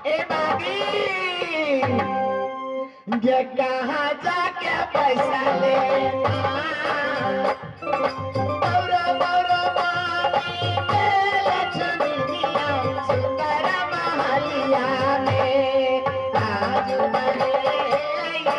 ए मागी ये कहाँ जाके पैसा लेना बौरो बौरो मामी के लक्ष्मीनिया सुंदर महलिया में आज मरेया।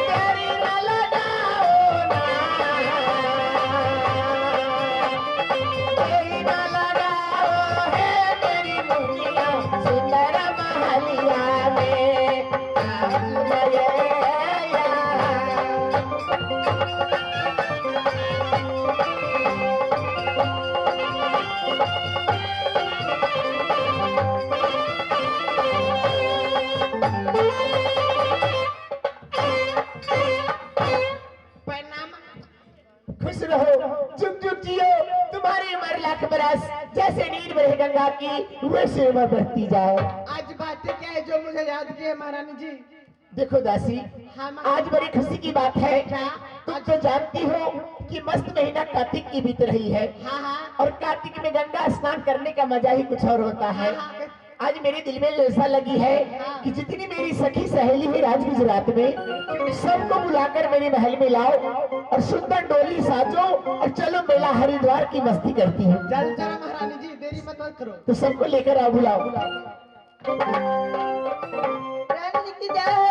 तेरी न लगाओ ना, तेरी न लगाओ है मेरी मुनिया सुंदर महलिया में आज मरेया। प्रणाम। खुश रहो, जुग जुग जियो, तुम्हारी उम्र लाख बरस, जैसे नीर बहे गंगा की वैसे उम्र बढ़ती जाए। आज बातें क्या है जो मुझे याद किए महारानी जी? देखो दासी, हाँ आज बड़ी खुशी की बात है। क्या? तुम तो जानती हो कि मस्त महीना कार्तिक की बीत रही है हाँ हाँ और कार्तिक में गंगा स्नान करने का मजा ही कुछ और होता है। हाँ। आज मेरे दिल में ललसा लगी है कि जितनी मेरी सखी सहेली है राज गुजरात में, सबको बुलाकर मेरे महल में लाओ और सुंदर डोली साजो और चलो मेला हरिद्वार की मस्ती करती हूँ। चल चलो महारानी जी, देरी मत करो। तो सबको लेकर आओ, बुलाओ। रानी जी की जय हो।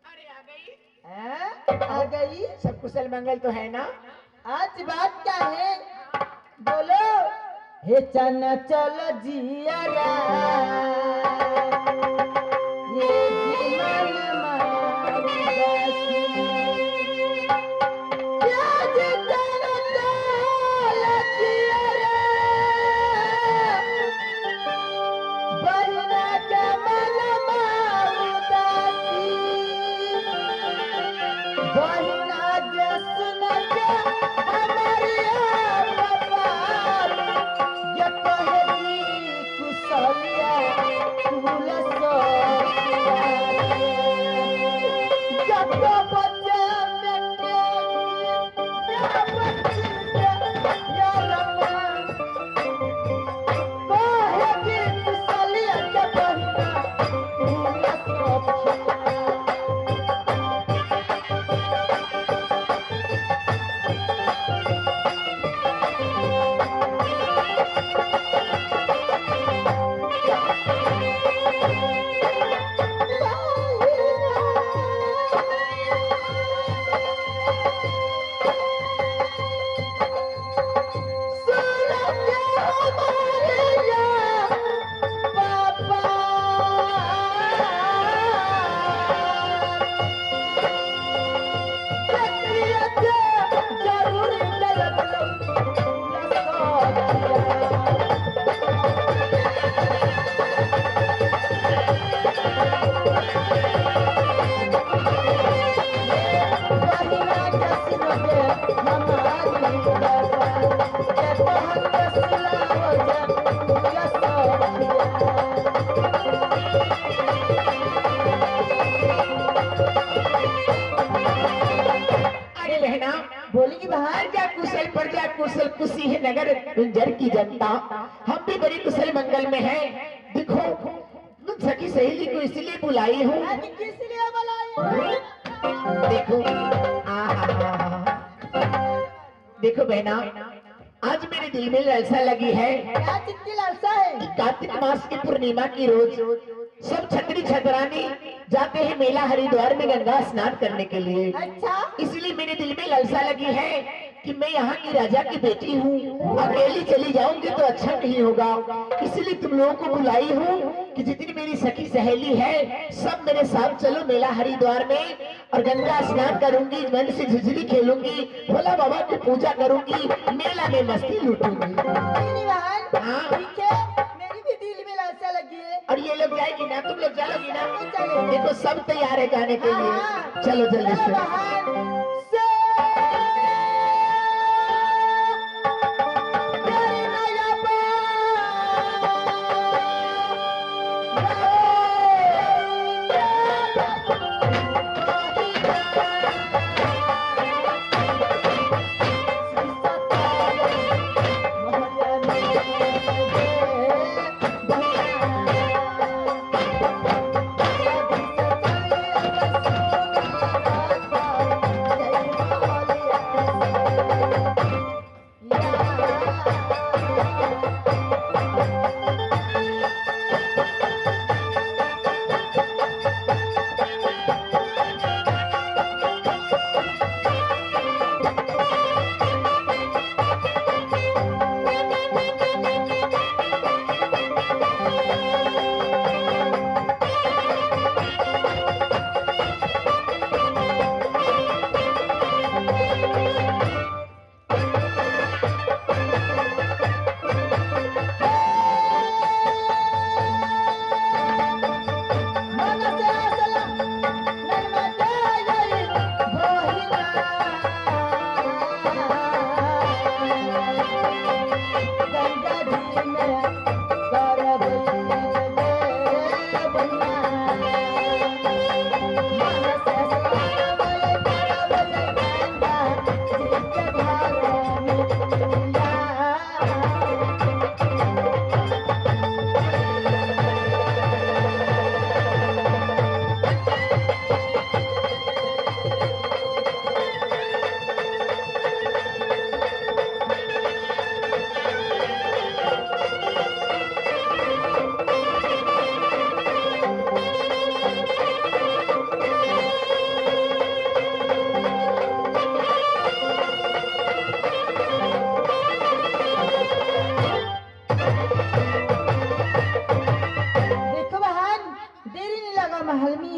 अरे आ गई, हैं? आ गई। सब कुशल मंगल तो है ना? आज बात क्या है बोलो? हे चना चल जिया ये जीवन मारी दासी। प्याज चना चल जिया बहिना के मन उदासी। बहिना के सुन के हमारी ये कहेगी कुशलिया कुल सखिया। जब बच्चे में कहेगी कुशलिया के बहिना कुल सखिया। अरे बहना बोलेगी बाहर। जा कुशल प्रजा कुशल खुशी है नगर गुंजर की जनता, हम भी बड़ी कुशल मंगल में हैं। देखो सखी सहेली को इसलिए बुलाई हूँ। आज किस लिए बुलाई? देखो देखो बहना, आज मेरे दिल में लालसा लगी है। क्या चीज की लालसा है? कि कार्तिक मास की पूर्णिमा की रोज सब छतरी छतरानी जाते हैं मेला हरिद्वार में गंगा स्नान करने के लिए। अच्छा, इसलिए मेरे दिल में लालसा लगी है कि मैं यहाँ की राजा की बेटी हूँ, अकेली चली जाऊंगी तो अच्छा नहीं होगा। इसलिए तुम लोगों को बुलाई हूँ कि जितनी मेरी सखी सहेली है सब मेरे साथ चलो मेला हरिद्वार में और गंगा स्नान करूंगी, मन से झिझली खेलूंगी, भोला बाबा की पूजा करूंगी, मेला में मस्ती लूटूंगी। हाँ। ठीक है, मेरी भी दिल में लालसा लगी है। और ये लोग जाएगी ना, तुम लोग जाओगी ना? देखो सब तैयार है जाने के लिए, चलो जल्दी से।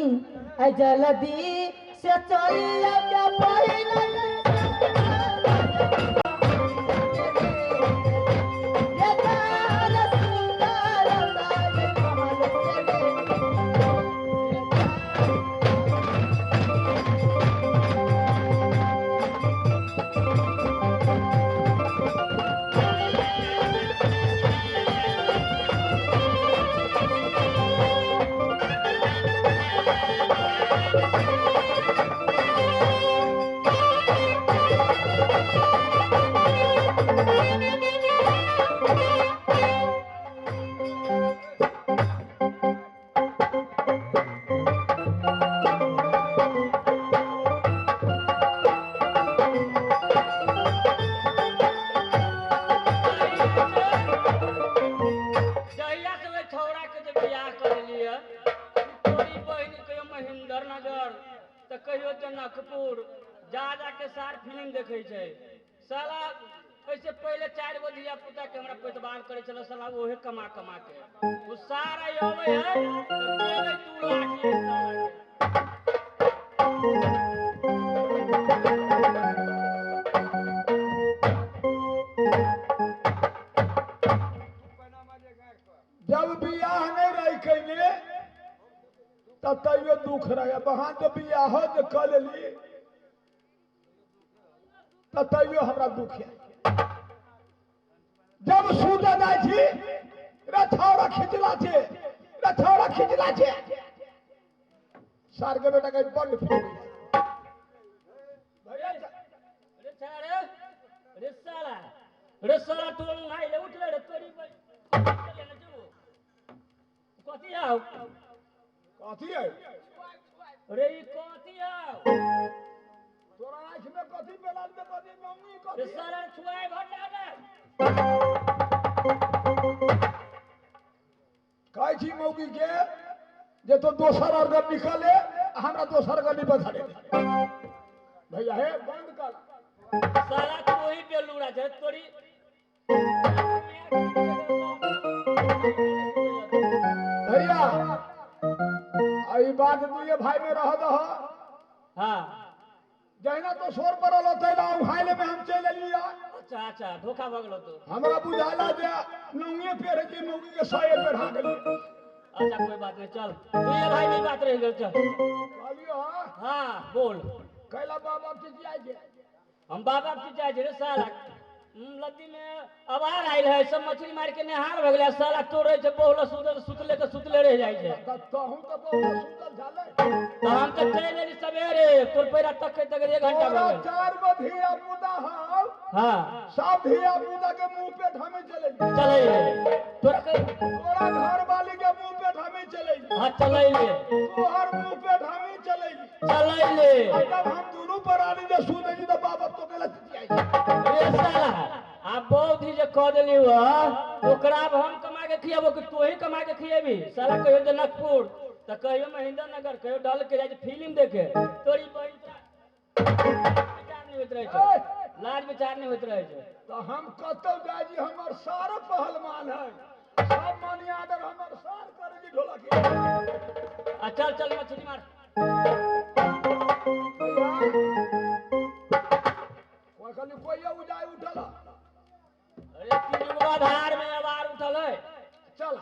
आ जल्दी से चली आके पहिला जहिया से ओहि छौड़ा के जे बियाह करेलियै, तोरी बहिन कहियो महेंद्र नगर तऽ कहियो जनकपुर जा जा के सार फिल्म देखै छै साला। एहिसे पहिले 4 गो धिया पुता के हमरा पैतबार करै छलै साला, ओहे कमा कमा के। ओ सारा अबै है तऽ देबै 2 लाख ये साला के। जब बियाह नहीं रही कैने तब तैयो दुख रहे, वहां तो बियाह जे कऽ लेली तब तैयो हमरा दुख है। जब सुते जाइ छी रे छौड़ा खिचला छे, रे छौड़ा खिचला छे, सार के बेटा के बंद फिर भैया। रे छाड़े, रे साला, रे साला तू नाही ले उठले रे तोरी बहिन। चले ना जो। कथी आउ? कथी है रे ई कथी आउ? तोरा आँखि में कथी बेलाल में कथी मम्मी रे कथी साला छुआए भट्टा रे। कहै छी मौगी के जे तो दोसर अर्गन निकले हमरा दोसर गली पर धरे दे। भैया हे बंद कर। साला तू ही बेलूरा छै तोरी। भैया ई बात दुए भाई में रह दह। हाँ जहिना तो शोर पड़ल तहिना उहाइले में हम चलि एलियै। अच्छा अच्छा धोखा भऽ गेलो तो। हमरा बुझाला जे नौंगे पेड़ के मौगी के सए पेढ़ा गेलियै। अच्छा कोई बात नहीं, चल दुए भाई में बात रह गेल, चल। कहलियो हाँ। हाँ बोल। कैला बाबा चिचियाइ छै? हम बाबा चिचियाइ छै रे साला। लद्दी में अबार आयल है, सब मछली मार के नेहार भऽ गेलै साला। तोड़ै छै बहुला सुतल सुतले के सुतले रह जाइ छै। तऽ तहूँ तऽ बहुत सुतल छलै। तऽ हम तऽ चलि एली सवेरे, तोर पैरा तक तक 1 घंटा भऽ तोरा गेल। 4 गो धिया पुता हौ, हाँ सब धिया पुता के मुंह पे हमें चले चलै ले तोरा के। तोरा घर वाली के मुंह पे हमें चले, हाँ चलै ले। तोहर मुंह पे हमें चले चलै ले। जब हम दोनों परानी जे सुनै छी तऽ बाप तो केला चिचियाइ छै। रे साला आ बहुत ही जे कह देली वह ओकरा अब हम कमा के खियाबो कि तोही कमा के खियेबी साला। कहियो जनकपुर तऽ कहियो महेंद्र नगर कहियो डल के जाइ छै फिल्म देखे। तोरी बहिन विचार नहीं होइत रहै छै, लाज विचार नहीं होइत रहै छै। तऽ हम कतौ जाइ छी हमर सारा पहलवान है, सब मानी आदर हमर सार करै छी ढोलक। आ चल चल मछली मार। कोई कहली कोई उजाय उठल। अरे 3 गो धार में अबार उठल है। चल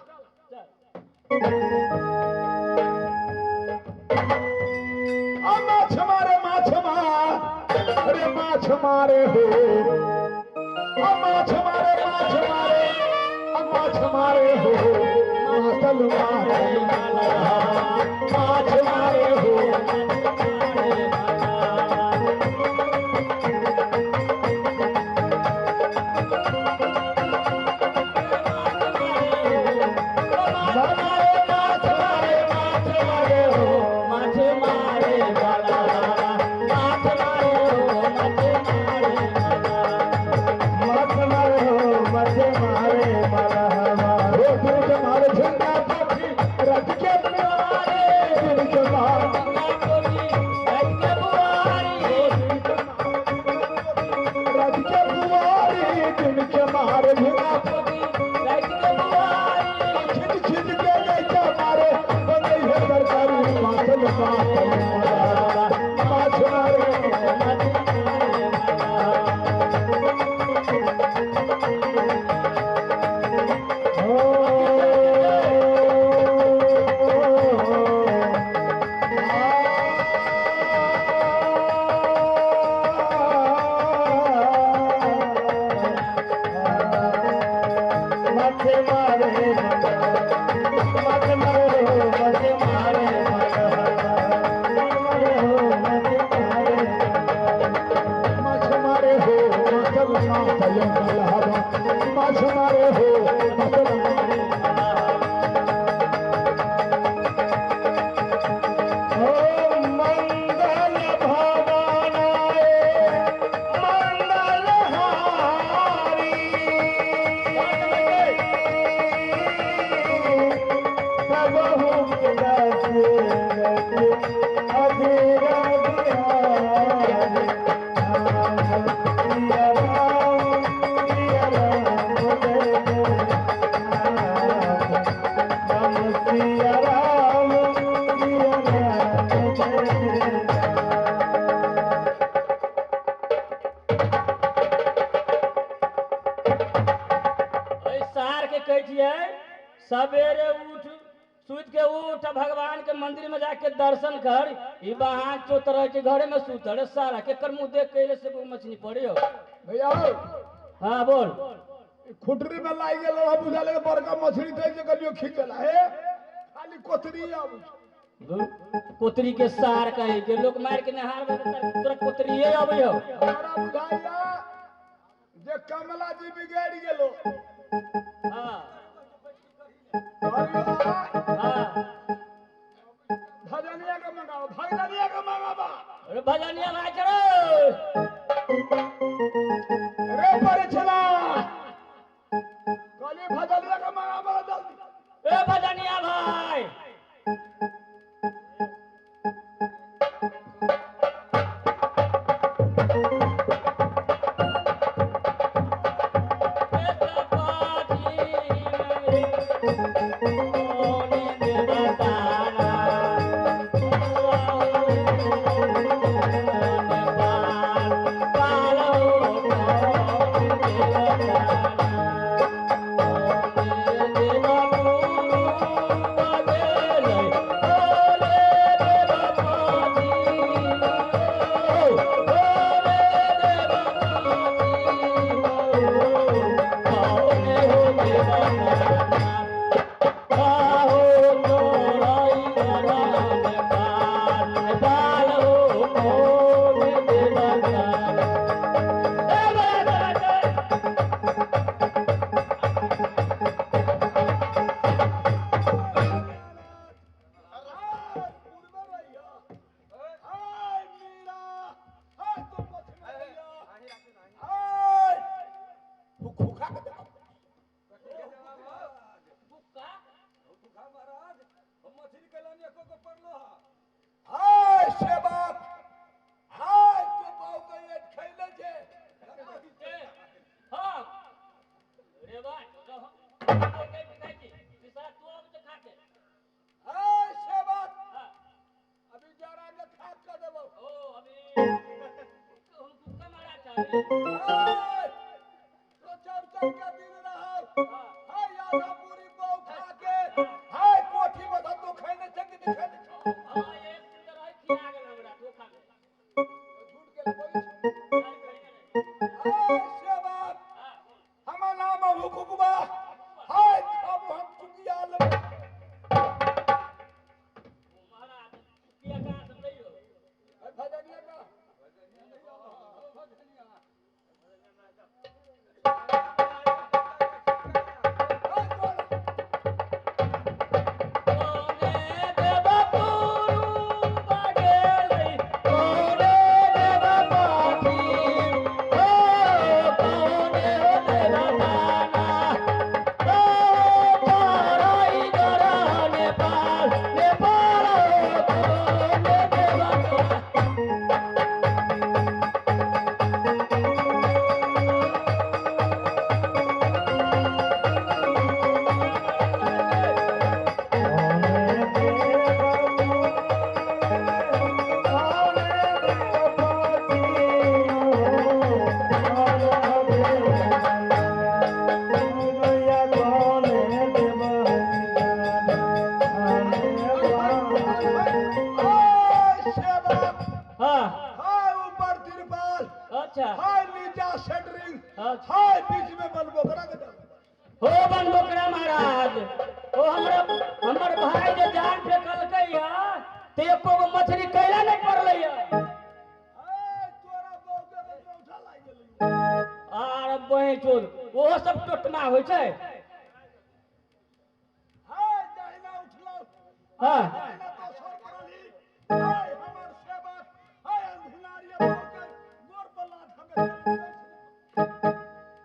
चल। आ माछ मारे माछ मार अरे माछ मारे हो, आ माछ मारे माछ मारे आ माछ मारे हो, मातल मारे माछ मारे हो। माछ मारे माछ मारे हो, माछ मारे वाला माछ मारे हो, माछ मारे वाला। माछ मारे हो, माछ मारे वाला। हो दूध मारे झंडा पक्षी रथ के मारे दिन के मार। रथ के बुआरी दिन के मारे झंडा खिंच खिंच के गैचा मारे बंदई है तरकारी माछ मारे। सार के कहै छियै सवेरे उठ, सुति के उठ, भगवान के मंदिर में जाके दर्शन कर। ई बहान चोत रहे छै घरे में सुत। अरे सारा केकर मुंह देख के से मछली पड़े हो भैया। हाँ बोल। खुटरी में लाग गेल रहा, बुझा लगे बड़का मछली थे जे कलियो खींचला हे, खाली कोतरी आबू। कोतरी के सार कहे के लोग मार के नहार तोरा कोतरीये आबै हो। हमरा बुझाइया जे कमला जी बिगड़ गेलो। हाँ हाँ भजनिया के मंगाओ, भजनिया के मंगाबा। अरे भजनिया भाई चलो रे परिछला कहली भजनिया के मंगाबा जल्दी। ए भजनिया भाई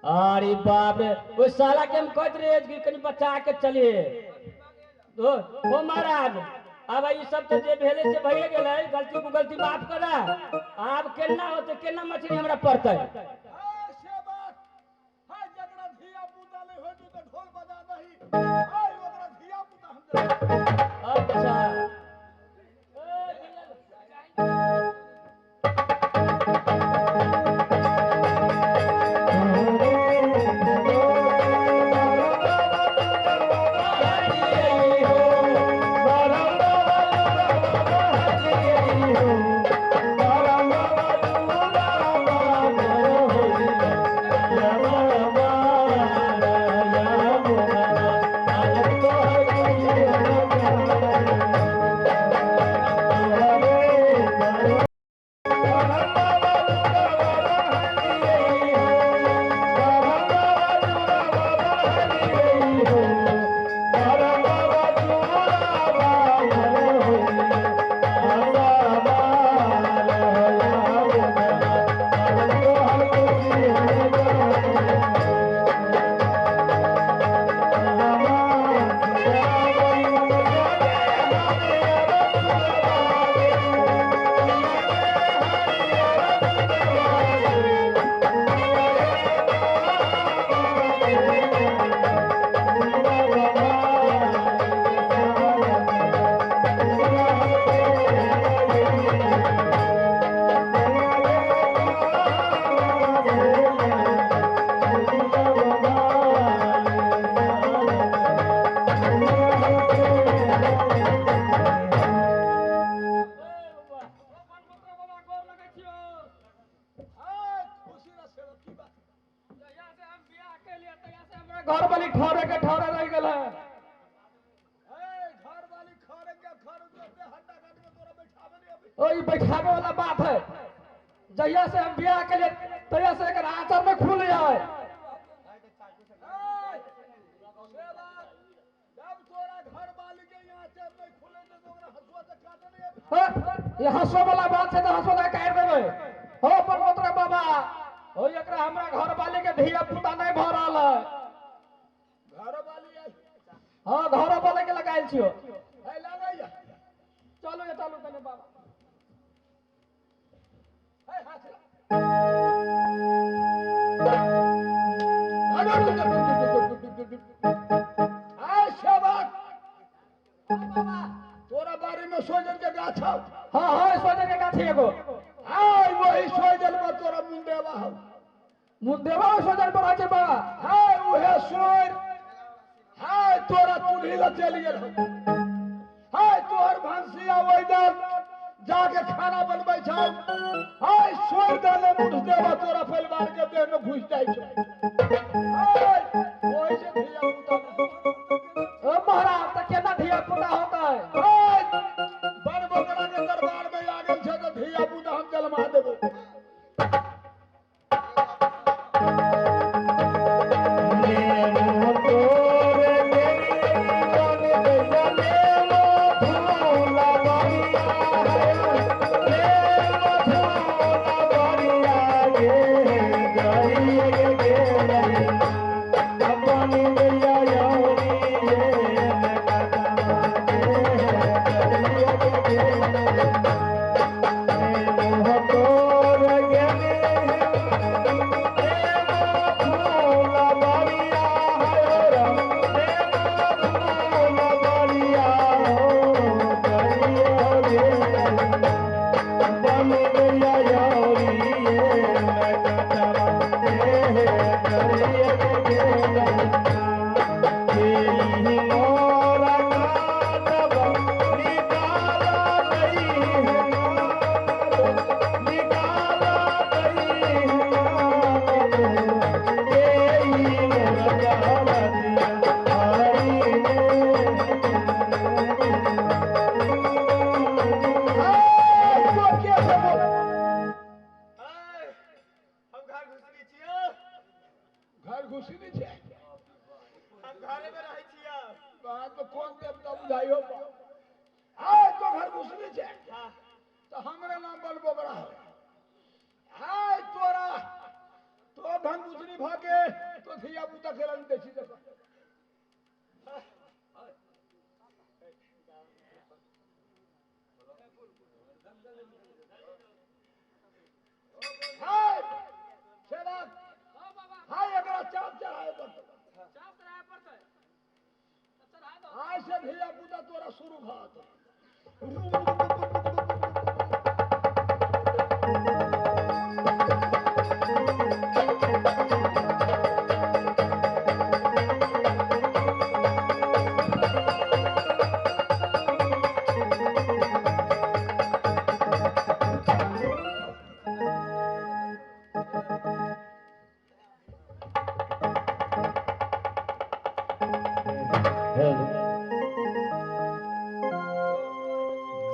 अरे बाप रे, ओहि साला के हम कहत रहियै कि कनी बचा के चलिए। ओ महाराज अब ई सब तो जे भेले से भइए गेलै, गलती को गलती माफ करा। आब केना होते, केना मछली हमरा पड़तै? अच्छा घर वाली ठहरे के ठहरे रह गए है। ओ ई बैठावे वाला बात है। जहिया से हम बियाह के लिए तहिया से एकर आंचल में खुल जाए। ये हंसो वाला बात है तो हंसो का काट देबै। हो परमोत्तर बाबा, हो एकरा हमरा घर वाली के धिया पुता नहीं भ रहल है। हाँ घर वाले के लगायल छियो। चलो ये चलो कने बाबा। तोरा बारे में सोजन के गाछ हौ। हाँ हाँ सोजन के गाछ एगो। हाय वही सोजन पर तोरा मुंदेवा हौ। मुंदेवा सोजन पर है बाबा। हाय उहे सोर हाय तोरा चूल्ही ल चलि गेल हौ। हाय तोहर भंसिया ओहि दल जाके खाना बनबै छौ। हाय सोर दले मुंदेवा तोरा परिवार के देह में घुसि जाइ छौ। हाय ओहि से धिया पुता ओ महाराज त केना धिया पुता होतै? हाय बन बोकरा के दरबार में आ गेल छै त धिया पुता हम जलमा देबो। हाय सेवक, हाय एकरा चाप चढ़ाए पड़तै। चाप चढ़ाए पड़तै। चढ़ा दो। आइ से धिया पुता तोरा शुरू भऽ जेतौ।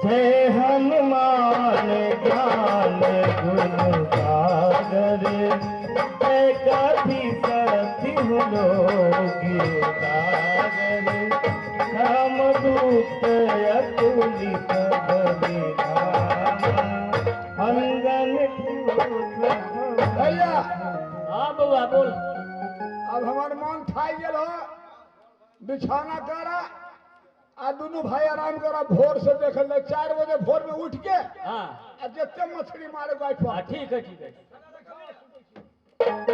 जय हनुमान ज्ञान गुण सागर, जय काफी साथी लोग सागर, राम दूत अतुलित बलिधामा, अंजन पुत्र। भैया। हाँ बउआ बोल। अब हमार मन थाकि गेल हो, बिछौना करा आ दुनू भाई आराम करा। भोर से देख ले 4 बजे भोर में उठ के हाँ आ जते मछली मारे गाय हाँ ठीक है ठीक है।